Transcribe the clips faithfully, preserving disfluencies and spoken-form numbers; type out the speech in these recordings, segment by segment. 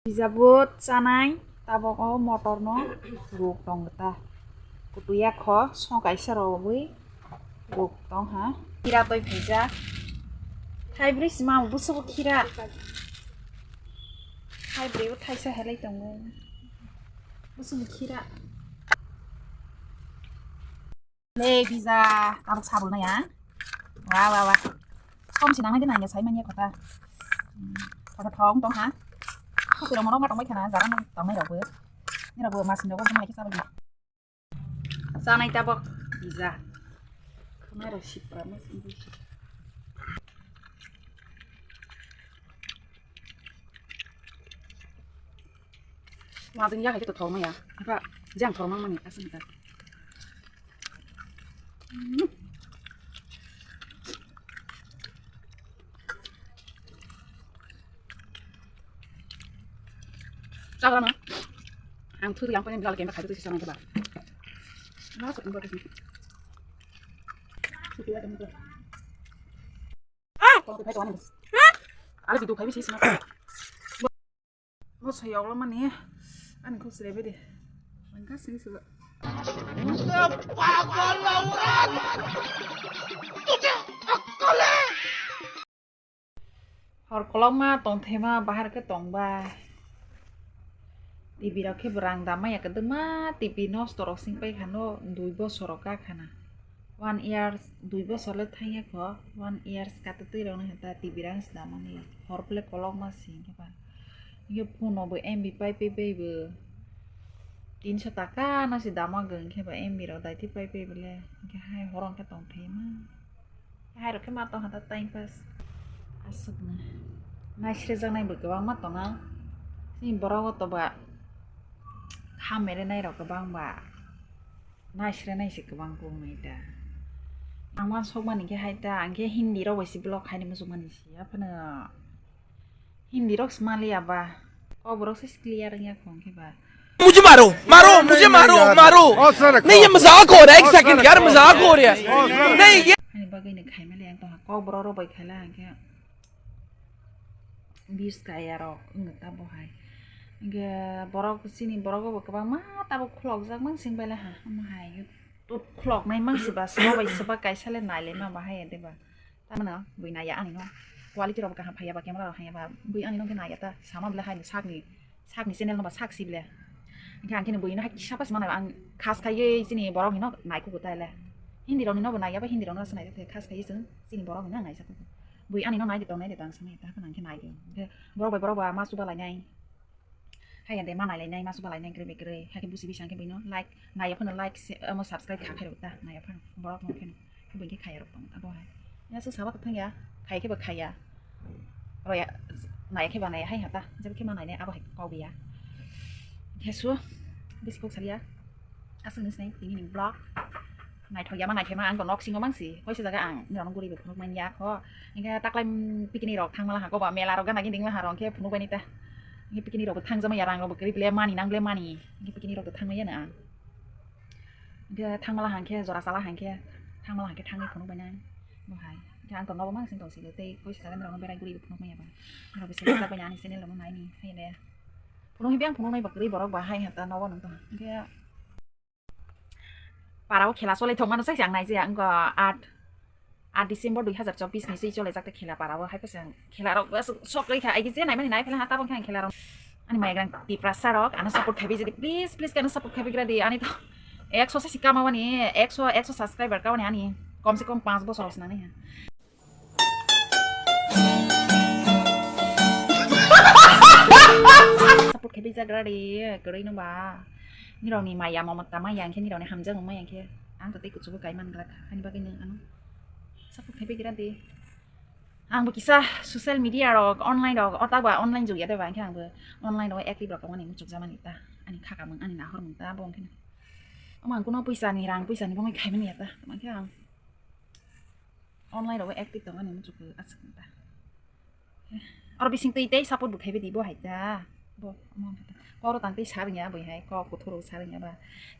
Pizza bo chanai, tabok o motor no ruk tong ta. Kutuya kho, song kaisa rogwi ruk tong ha. Kira toi phaijak. Thaibrwi sima busugo kira. Thaibrwi bo thaisa helai tongo. Busugo kira. Le pizza, tabuk sabul na ya. Wa, wa, wa. Kom si nang nai de nang ya sai manya kota. Hmm, kota thong tong ha. Aku kira morong ma tong bai khana, jaga nang tong nai rok bo. Ni rok bo mas ni rok bo mai kisa bagi. Sanai tabuk pizza. Khamai rok sipra mas ni. Wajing ya hai to thong ya. Apa jang thong mang mani asam ta. Chakra na. Ang thuri yang paling bilal kena khadu sisa nang ba. Na sa tumba tu. Suki ya tumba. Ah, kau tu phai tu ani. Ada video khai bisi sima. Mo soyok lo mani. Ani khuk sire bede. Langka sing suga. Hor kolokma tongthema bahar khe tongbai. T V rok khe bo rang damai ya kwdwma, T V nosto rok sing pai khano dui bosor rok ka khana. One year, dui bosor le thang ya kho, one year kata twi rok nang ta T V rang se damani. Hor ple kolokma sing khe ba. Ye phone bo M B pai pai bai bo tinso taka no se dama geng khe ba M B rok dai ti pai pai bole. Khe hai horong khe tong thai ma. Hai rok khe ma tong hata time pass. Aswk no. Nai sre jak nai bo kwbang ma tongo. Ni borok o to ba kha mere nai rok kwbang ba. Nai sre nai se kwbang kung nai ta. Ang wan sok mani khe hai ta, ang khe Hindi rok bai se vlog khai ni muchung mani si. Aphano Hindi rok se maliya ba. Kok borok se clear wngya khong khe ba. मुझे मारो, मारो, मुझे मारो, मारो। नहीं, ये मजाक हो रहा है, एक सेकंड यार, मजाक हो रहा है। नहीं, ये Ani bagwi no khai maliya ang tong ha. Kok borok rok bai khaila ang khe views kaya rok wngwi ta bo hai. Hingke borok chini borok bo kwbangma tabuk khulokjak mang sing bai le ha. Omo hai YouTube khuloknai mang se ba sabo bai se ba kaisa le nai le ma bahai ya de ba. Tamano bui naiya ani no quality rok kaham phaiya ba camera rok haiya ba bui ani no khe naiya ta sama bwle hai sakni sakni channel no ba sak si bwle. Hingke ang khe no bui no hai kisa pas manai ang khas khaiye chini borok ni no nai kuku ta le. Hindi rok ni no bo naiya ba hindi rok no se nai te khas khaiye chwng chini borok ni no nai sa kuku. Bui ani no nai de tong nai de tang samai ta hwnang khe nai de. Hingke borok bai borok ba ma chuba lai nai. Hai ya de ma nai lai nai ma chuba lai nai gre be gre. Hai khe busi bisa khe bui no like nai ya phano like se omo subscribe kha khe rok ta nai ya phano borok no khe no. Khe bui khe khaya rok tong ta bo hai. Ya se saba khe thang ya khai khe bo khaya. Ro ya nai ya khe ba nai ya hai ha ta. Jab khe ma nai nai abo hai kok ya. Khe su bisi kok sal ya. Aswk ni sinai tini ni vlog. Naithok ya ma naithok ma ang to nok singo mang si. Koi se jaga ang ni rok no guri bo phunuk man ya kho. Hingke taklai, mm, picnic rok thang mala ha ko ba mela rok gana gini ma ha rok khe phunuk bai ni ta. Hingke picnic rok bo thang jama ya rang rok bo kwrwi ble mani nang ble mani. Hingke picnic rok bo thang ma ya na ang. Hingke thang mala hang khe jora sala hang khe thang mala hang khe thangwi phunuk bai nang. Bo hai. Hingke ang to nogo mang sing tong si tei koi se jaga ni rok no berai guri bo phunuk ma ya ba. Rok bo se jak bai ni ani channel rok no nai ni. Hai le. Phunuk hi beng phunuk nai ba kwrwi borok ba hai ha ta nogo nang to. Hingke Parao khela cholai thok mano sai ang nai je ang ko aat, aat December dui hazar chobbish ni sei cholai jak ta khela parao hai pasa khela rok bas sok rei kha ai je nai mani nai phela ha tabang kha khela rok ani mai grang Tiprasa rok ano support khabi jadi please please kano support khabi gra di ani to ekso se sikama wani ekso ekso subscriber ka wani ani kom se kom panch bosor os nani ha. Support khe bijak radi, kwrwi no ba. Nirok ni maya mamata maya, hingkhe nirok ni hamjakmung maya, hingkhe ang to tei kuchugo kai man glak, hani bagwi no ano support khe bigra di. Ang bo kisa social media rok, online rok, o ta ba online jugya de ba, hingkhe ang bo online rok active rok tongmani muchuk jamani ta, ani khakamung, ani nahormung ta, bo hingkhe no. Omo ang kuno puisa ni, rang puisa ni bangwi khai manya ta, tamo hingkhe ang. Online rok active tongmani muchuk aswk ta. Oro bising twi tei support bo khaibai di bo hai ta. Bo omo khe ta. Kok rok tang tei sa rwngya bo hai kok kuthur rok sa rwngya ba.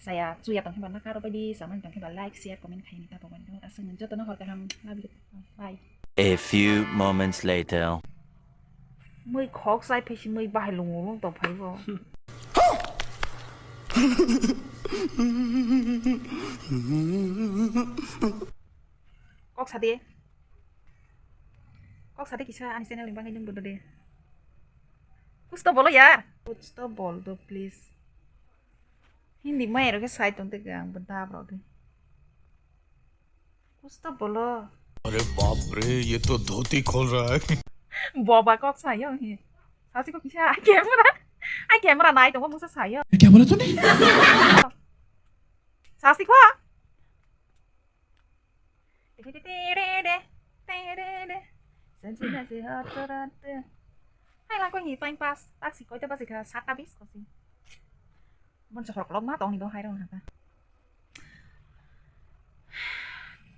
Saya chuya tong khe ba naka rw bai di samani tong khe ba like share comment khaini ta bo bai do. Aswk nang joto no hor kaham love you. Bye. A few moments later. Mui khok chai phai si mui bahai lung lung tong phai bo. Kok sadi. Kok sadi kisa ani channel ni bagwi nung bodo de. Kuch to bolo yaar. Kuch to bol do please. Hindi mai ro ke sai tong te gang benda bro de. Kuch to bolo. अरे बाप रे, ये तो धोती खोल रहा है। Boba kok sayo hi. Sasi ko kisa ai camera. Ai camera nai tong mo sa sayo. क्या बोला तूने? Sasi ko. Hai lang ko hi time pass. Tak si koi ta basi ka sat ta bis ko si. Bon sa horok lok ma tong ni bo hai rong hata.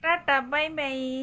Tata bye bye.